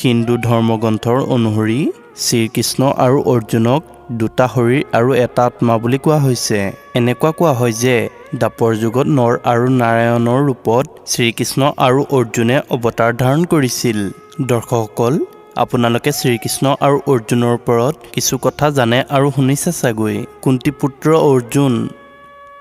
হিন্দু ধৰ্মগ্ৰন্থৰ অনুসৰি শ্ৰীকৃষ্ণ আৰু অৰ্জুনক দুটা শৰীৰ আৰু এটা আত্মা বুলি কোৱা হৈছে। এনেকুৱা কোৱা হয় যে দ্বাপৰ যুগত নৰ আৰু নাৰায়ণৰ ৰূপত শ্ৰীকৃষ্ণ আৰু অৰ্জুনে অৱতাৰ ধাৰণ কৰিছিল। দৰ্শকসকল, আপোনালোকে শ্ৰীকৃষ্ণ আৰু অৰ্জুনৰ ওপৰত কিছু কথা জানে আৰু শুনিছে চাগৈ। কুন্তীপুত্ৰ অৰ্জুন,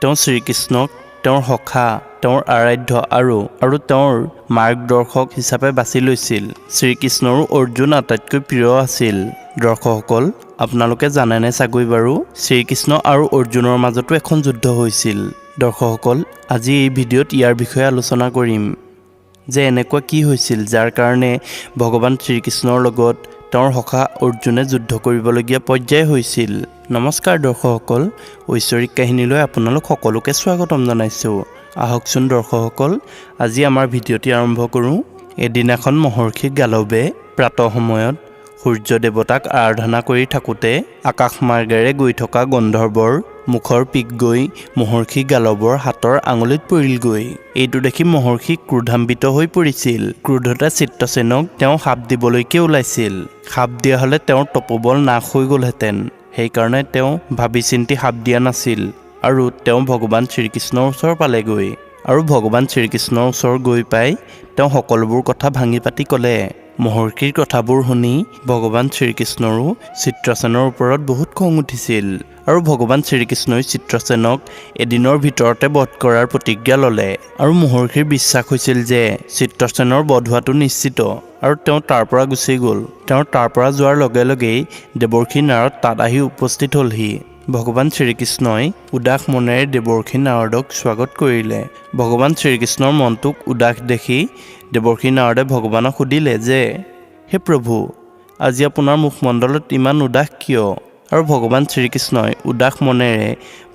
তেওঁ শ্ৰীকৃষ্ণক তেওঁৰ সখা, তেওঁৰ আৰাধ্য আৰু তেওঁৰ মাৰ্গদৰ্শক হিচাপে বাছি লৈছিল। শ্ৰীকৃষ্ণৰো অৰ্জুন আটাইতকৈ প্ৰিয় আছিল। দৰ্শকসকল, আপোনালোকে জানেনে চাগৈ বাৰু, শ্ৰীকৃষ্ণ আৰু অৰ্জুনৰ মাজতো এখন যুদ্ধ হৈছিল। দৰ্শকসকল, আজি এই ভিডিঅ'ত ইয়াৰ বিষয়ে আলোচনা কৰিম যে এনেকুৱা কি হৈছিল যাৰ কাৰণে ভগৱান শ্ৰীকৃষ্ণৰ লগত তেওঁৰ সখা অৰ্জুনে যুদ্ধ কৰিবলগীয়া পৰ্যায় হৈছিল। নমস্কাৰ দৰ্শকসকল, ঐশ্বৰিক কাহিনীলৈ আপোনালোক সকলোকে স্বাগতম জনাইছোঁ। আহকচোন দৰ্শকসকল, আজি আমাৰ ভিডিঅ'টি আৰম্ভ কৰোঁ। এদিনাখন মহৰ্ষি গালৱে প্ৰাতঃ সময়ত সূৰ্য দেৱতাক আৰাধনা কৰি থাকোঁতে আকাশ মাৰ্গেৰে গৈ থকা গন্ধৰ্বৰ মুখৰ পিক গৈ মহৰ্ষি গালৱৰ হাতৰ আঙুলিত পৰিলগৈ। এইটো দেখি মহৰ্ষি ক্ৰোধান্বিত হৈ পৰিছিল। ক্ৰোধতে চিত্ৰসেনক তেওঁ শাপ দিবলৈকে ওলাইছিল। শাপ দিয়া হ'লে তেওঁৰ তপোবল নাশ হৈ গ'লহেঁতেন। সেইকাৰণে তেওঁ ভাবি চিন্তি শাপ দিয়া নাছিল আৰু তেওঁ ভগৱান শ্ৰীকৃষ্ণৰ ওচৰ পালেগৈ আৰু ভগৱান শ্ৰীকৃষ্ণৰ ওচৰ গৈ পাই তেওঁ সকলোবোৰ কথা ভাঙি পাতি ক'লে। মহৰ্ষিৰ কথাবোৰ শুনি ভগৱান শ্ৰীকৃষ্ণৰো চিত্ৰসেনৰ ওপৰত বহুত খং উঠিছিল আৰু ভগৱান শ্ৰীকৃষ্ণই চিত্ৰসেনক এদিনৰ ভিতৰতে বধ কৰাৰ প্ৰতিজ্ঞা ল'লে আৰু মহৰ্ষিৰ বিশ্বাস হৈছিল যে চিত্ৰসেনৰ বধ হোৱাটো নিশ্চিত আৰু তেওঁ তাৰ পৰা গুচি গ'ল। তেওঁ তাৰ পৰা যোৱাৰ লগে লগেই দেৱৰ্ষি নাৰদ তাত আহি উপস্থিত হ'লহি। ভগৱান শ্ৰীকৃষ্ণই উদাস মনেৰে দেৱৰ্ষি নাৰদক স্বাগত কৰিলে। ভগৱান শ্ৰীকৃষ্ণৰ মনটোক উদাস দেখি দেৱৰ্ষি নাৰদে ভগৱানক সুধিলে যে, হে প্ৰভু, আজি আপোনাৰ মুখমণ্ডলত ইমান উদাস কিয়? আৰু ভগৱান শ্ৰীকৃষ্ণই উদাস মনেৰে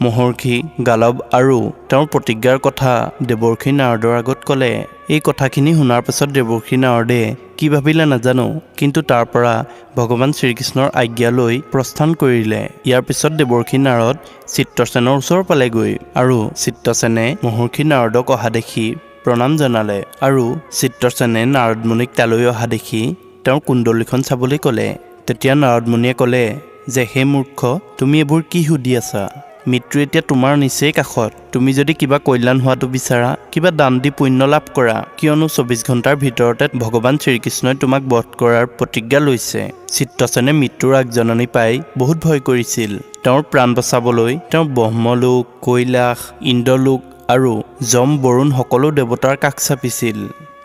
মহৰ্ষি গালৱ আৰু তেওঁৰ প্ৰতিজ্ঞাৰ কথা দেৱৰ্ষি নাৰদৰ আগত ক'লে। এই কথাখিনি শুনাৰ পাছত দেৱৰ্ষি নাৰদে কি ভাবিলে নাজানো, কিন্তু তাৰ পৰা ভগৱান শ্ৰীকৃষ্ণৰ আজ্ঞা লৈ প্ৰস্থান কৰিলে। ইয়াৰ পিছত দেৱৰ্ষি নাৰদ চিত্ৰসেনৰ ওচৰ পালেগৈ আৰু চিত্ৰসেনে মহৰ্ষি নাৰদক অহা দেখি প্ৰণাম জনালে আৰু চিত্ৰসেনে নাৰদমুনিক তালৈ অহা দেখি তেওঁৰ কুণ্ডলীখন চাবলৈ ক'লে। তেতিয়া নাৰদমুনিয়ে ক'লে যে, হে মূৰ্খ, তুমি এইবোৰ কি সুধি আছা? মৃত্যু এতিয়া তোমাৰ নিচেই কাষত। তুমি যদি কিবা কল্যাণ হোৱাটো বিচাৰা, কিবা দান দি পুণ্য লাভ কৰা, কিয়নো 24 ঘণ্টাৰ ভিতৰতে ভগৱান শ্ৰীকৃষ্ণই তোমাক বধ কৰাৰ প্ৰতিজ্ঞা লৈছে। চিত্ৰসেনে মৃত্যুৰ আগজাননী পাই বহুত ভয় কৰিছিল। তেওঁৰ প্ৰাণ বচাবলৈ তেওঁ ব্ৰহ্মলোক, কৈলাস, ইন্দ্ৰলোক আৰু যম, বৰুণ সকলো দেৱতাৰ কাষ চাপিছিল।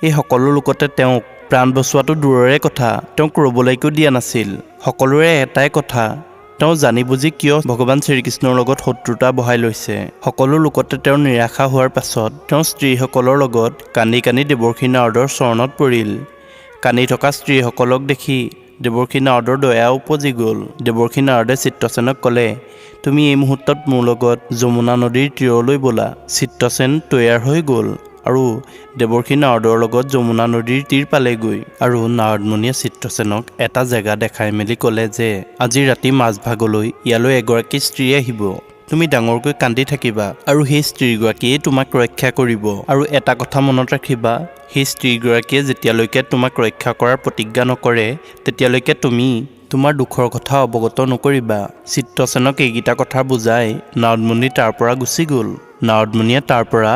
এই সকলো লোকতে তেওঁক প্ৰাণ বচোৱাটো দূৰৰে কথা, তেওঁক ৰ'বলৈকো দিয়া নাছিল। সকলোৰে এটাই কথা, তেওঁ জানি বুজি কিয় ভগৱান শ্ৰীকৃষ্ণৰ লগত শত্ৰুতা বঢ়াই লৈছে। সকলো লোকতে তেওঁৰ নিৰাশা হোৱাৰ পাছত তেওঁ স্ত্ৰীসকলৰ লগত কান্দি কান্দি দেৱৰ্ষি নাৰদৰ চৰণত পৰিল। কান্দি থকা স্ত্ৰীসকলক দেখি দেৱৰ্ষি নাৰদৰ দয়া উপজি গ'ল। দেৱৰ্ষি নাৰদে চিত্ৰসেনক ক'লে, তুমি এই মুহূৰ্তত মোৰ লগত যমুনা নদীৰ তীৰলৈ ব'লা। চিত্ৰসেন তৈয়াৰ হৈ গ'ল আৰু দেৱৰ্ষি নাৰদৰ লগত যমুনা নদীৰ তীৰ পালেগৈ আৰু নাৰদমুনিয়ে চিত্ৰসেনক এটা জেগা দেখাই মেলি ক'লে যে, আজি ৰাতি মাজভাগলৈ ইয়ালৈ এগৰাকী স্ত্ৰী আহিব। তুমি ডাঙৰকৈ কান্দি থাকিবা আৰু সেই স্ত্ৰীগৰাকীয়ে তোমাক ৰক্ষা কৰিব। আৰু এটা কথা মনত ৰাখিবা, সেই স্ত্ৰীগৰাকীয়ে যেতিয়ালৈকে তোমাক ৰক্ষা কৰাৰ প্ৰতিজ্ঞা নকৰে, তেতিয়ালৈকে তুমি তোমাৰ দুখৰ কথা অৱগত নকৰিবা। চিত্ৰসেনক এইকেইটা কথা বুজাই নাৰদমুনি তাৰ পৰা গুচি গ'ল। নাৰদমুনিয়ে তাৰ পৰা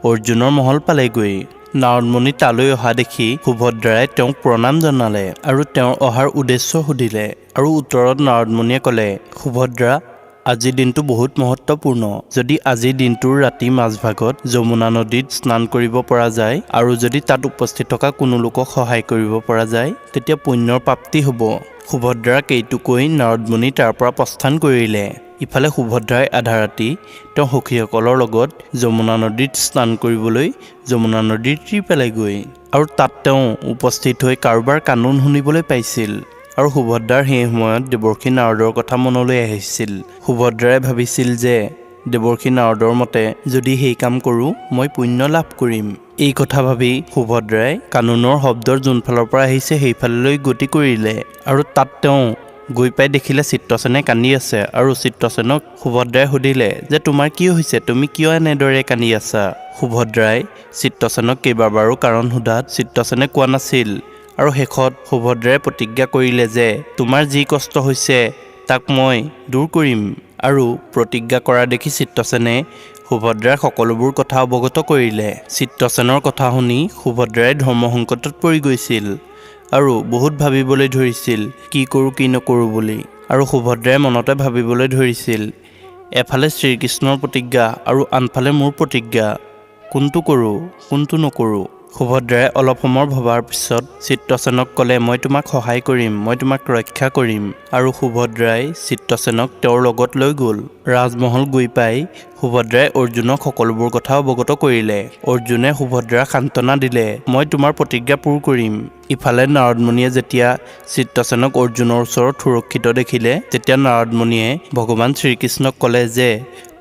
অৰ্জুনৰ মহল পালেগৈ। নাৰদমুনি তালৈ অহা দেখি সুভদ্ৰাই তেওঁক প্ৰণাম জনালে আৰু তেওঁৰ অহাৰ উদ্দেশ্য সুধিলে আৰু উত্তৰত নাৰদমুনিয়ে ক'লে, সুভদ্ৰা, আজিৰ দিনটো বহুত মহত্বপূৰ্ণ। যদি আজিৰ দিনটোৰ ৰাতি মাজভাগত যমুনা নদীত স্নান কৰিব পৰা যায় আৰু যদি তাত উপস্থিত থকা কোনো লোকক সহায় কৰিব পৰা যায়, তেতিয়া পুণ্যৰ প্ৰাপ্তি হ'ব। সুভদ্ৰাক এইটো কৈ নাৰদমুনি তাৰ পৰা প্ৰস্থান কৰিলে। ইফালে সুভদ্ৰাই আধা ৰাতি তেওঁ সখীসকলৰ লগত যমুনা নদীত স্নান কৰিবলৈ যমুনা নদীৰ তীৰ পালেগৈ আৰু তাত তেওঁ উপস্থিত হৈ কাৰোবাৰ কান্দোন শুনিবলৈ পাইছিল আৰু সুভদ্ৰাৰ সেই সময়ত দেৱৰ্ষি নাৰদৰ কথা মনলৈ আহিছিল। সুভদ্ৰাই ভাবিছিল যে দেৱৰ্ষি নাৰদৰ মতে যদি সেই কাম কৰোঁ, মই পুণ্য লাভ কৰিম। এই কথা ভাবি সুভদ্ৰাই কান্দোনৰ শব্দৰ যোনফালৰ পৰা আহিছে সেইফাললৈ গতি কৰিলে আৰু তাত তেওঁ গৈ পাই দেখিলে চিত্ৰসেনে কান্দি আছে আৰু চিত্ৰসেনক সুভদ্ৰাই সুধিলে যে, তোমাৰ কি হৈছে? তুমি কিয় এনেদৰে কান্দি আছা? সুভদ্ৰাই চিত্ৰসেনক কেইবাবাৰো কাৰণ সোধাত চিত্ৰসেনে কোৱা নাছিল। আৰু শেষত সুভদ্ৰাই প্ৰতিজ্ঞা কৰিলে যে তোমাৰ যি কষ্ট হৈছে তাক মই দূৰ কৰিম। আৰু প্ৰতিজ্ঞা কৰা দেখি চিত্ৰসেনে সুভদ্ৰাৰ সকলোবোৰ কথা অৱগত কৰিলে। চিত্ৰসেনৰ কথা শুনি সুভদ্ৰাই ধৰ্ম সংকটত পৰি গৈছিল আৰু বহুত ভাবিবলৈ ধৰিছিল, কি কৰোঁ কি নকৰোঁ বুলি। আৰু সুভদ্ৰাই মনতে ভাবিবলৈ ধৰিছিল, এফালে শ্ৰীকৃষ্ণৰ প্ৰতিজ্ঞা আৰু আনফালে মোৰ প্ৰতিজ্ঞা, কোনটো কৰোঁ কোনটো নকৰোঁ। সুভদ্ৰাই অলপ সময় ভবাৰ পিছত চিত্ৰসেনক ক'লে, মই তোমাক সহায় কৰিম, মই তোমাক ৰক্ষা কৰিম। আৰু সুভদ্ৰাই চিত্ৰসেনক তেওঁৰ লগত লৈ গ'ল। ৰাজমহল গৈ পাই সুভদ্ৰাই অৰ্জুনক সকলোবোৰ কথা অৱগত কৰিলে। অৰ্জুনে সুভদ্ৰাক সান্তনা দিলে, মই তোমাৰ প্ৰতিজ্ঞা পূৰ কৰিম। ইফালে নাৰদমুনিয়ে যেতিয়া চিত্ৰসেনক অৰ্জুনৰ ওচৰত সুৰক্ষিত দেখিলে, তেতিয়া নাৰদমুনিয়ে ভগৱান শ্ৰীকৃষ্ণক ক'লে যে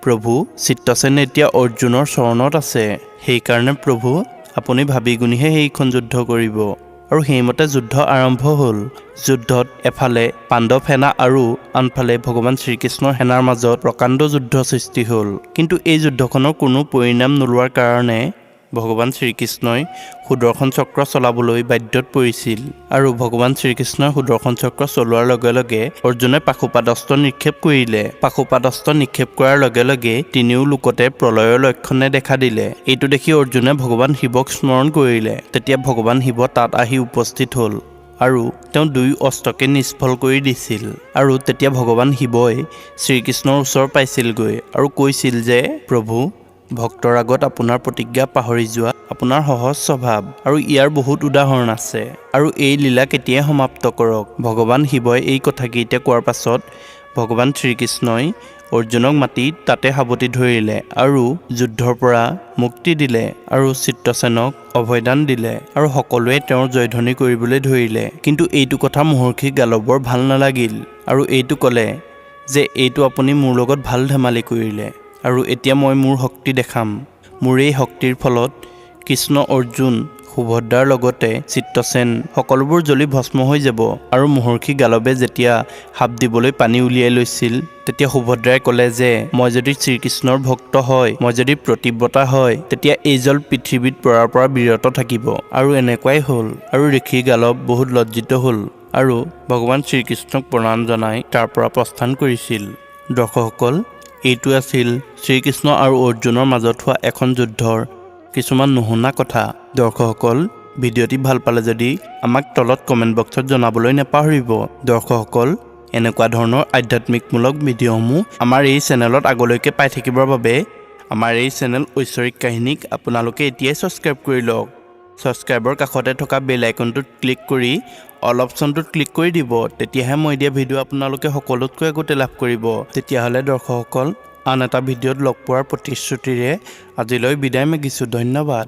প্ৰভু, চিত্ৰসেন এতিয়া অৰ্জুনৰ চৰণত আছে, সেইকাৰণে প্ৰভু আপুনি ভাবি গুণিহে সেইখন যুদ্ধ কৰিব। আৰু সেইমতে যুদ্ধ আৰম্ভ হ'ল। যুদ্ধত এফালে পাণ্ডৱ সেনা আৰু আনফালে ভগৱান শ্ৰীকৃষ্ণৰ সেনাৰ মাজত প্ৰকাণ্ড যুদ্ধ সৃষ্টি হ'ল। কিন্তু এই যুদ্ধখনৰ কোনো পৰিণাম নোলোৱাৰ কাৰণে ভগৱান শ্ৰীকৃষ্ণই সুদৰ্শন চক্ৰ চলাবলৈ বাধ্যত পৰিছিল। আৰু ভগৱান শ্ৰীকৃষ্ণই সুদৰ্শন চক্ৰ চলোৱাৰ লগে লগে অৰ্জুনে পাশুপাতস্ত্ৰ নিক্ষেপ কৰিলে। পাশুপাতস্ত্ৰ নিক্ষেপ কৰাৰ লগে লগে তিনিও লোকতে প্ৰলয়ৰ লক্ষণে দেখা দিলে। এইটো দেখি অৰ্জুনে ভগৱান শিৱক স্মৰণ কৰিলে। তেতিয়া ভগৱান শিৱ তাত আহি উপস্থিত হ'ল আৰু তেওঁ দুয়ো অস্ত্ৰকে নিষ্ফল কৰি দিছিল। আৰু তেতিয়া ভগৱান শিৱই শ্ৰীকৃষ্ণৰ ওচৰ পাইছিলগৈ আৰু কৈছিল যে প্ৰভু, ভক্তৰ আগত আপোনাৰ প্ৰতিজ্ঞা পাহৰি যোৱা আপোনাৰ সহজ স্বভাৱ, আৰু ইয়াৰ বহুত উদাহৰণ আছে, আৰু এই লীলা কেতিয়াই সমাপ্ত কৰক। ভগৱান শিৱই এই কথাকেইটা কোৱাৰ পাছত ভগৱান শ্ৰীকৃষ্ণই অৰ্জুনক মাতি তাতে সাৱটি ধৰিলে আৰু যুদ্ধৰ পৰা মুক্তি দিলে আৰু চিত্ৰসেনক অভয়দান দিলে আৰু সকলোৱে তেওঁৰ জয়ধ্বনি কৰিবলৈ ধৰিলে। কিন্তু এইটো কথা মহৰ্ষি গালৱৰ ভাল নালাগিল আৰু এইটো ক'লে যে এইটো আপুনি মোৰ লগত ভাল ধেমালি কৰিলে আৰু এতিয়া মই মোৰ শক্তি দেখাম। মোৰ এই শক্তিৰ ফলত কৃষ্ণ, অৰ্জুন, সুভদ্ৰাৰ লগতে চিত্ৰসেন সকলোবোৰ জ্বলি ভস্ম হৈ যাব। আৰু মহৰ্ষি গালৱে যেতিয়া শাপ দিবলৈ পানী উলিয়াই লৈছিল, তেতিয়া সুভদ্ৰাই ক'লে যে মই যদি শ্ৰীকৃষ্ণৰ ভক্ত হয়, মই যদি প্ৰতিব্ৰতা হয়, তেতিয়া এই জল পৃথিৱীত পৰাৰ পৰা বিৰত থাকিব। আৰু এনেকুৱাই হ'ল। আৰু ঋষি গালৱ বহুত লজ্জিত হ'ল আৰু ভগৱান শ্ৰীকৃষ্ণক প্ৰণাম জনাই তাৰ পৰা প্ৰস্থান কৰিছিল। দৰ্শকসকল, এইটো আছিল শ্ৰীকৃষ্ণ আৰু অৰ্জুনৰ মাজত হোৱা এখন যুদ্ধৰ কিছুমান নুশুনা কথা। দৰ্শকসকল, ভিডিঅ'টি ভাল পালে যদি আমাক তলত কমেণ্ট বক্সত জনাবলৈ নাপাহৰিব। দৰ্শকসকল, এনেকুৱা ধৰণৰ আধ্যাত্মিকমূলক ভিডিঅ'সমূহ আমাৰ এই চেনেলত আগলৈকে পাই থাকিবৰ বাবে আমাৰ এই চেনেল ঐশ্বৰিক কাহিনীক আপোনালোকে এতিয়াই ছাবস্ক্ৰাইব কৰি লওক। ছাবস্ক্ৰাইবৰ কাষতে থকা বেল আইকনটোত ক্লিক কৰি অল অপশ্যনটোত ক্লিক কৰি দিব, তেতিয়াহে মই দিয়া ভিডিঅ' আপোনালোকে সকলোতকৈ আগতে লাভ কৰিব। তেতিয়াহ'লে দৰ্শকসকল, আন এটা ভিডিঅ'ত লগ পোৱাৰ প্ৰতিশ্ৰুতিৰে আজিলৈ বিদায় মাগিছোঁ। ধন্যবাদ।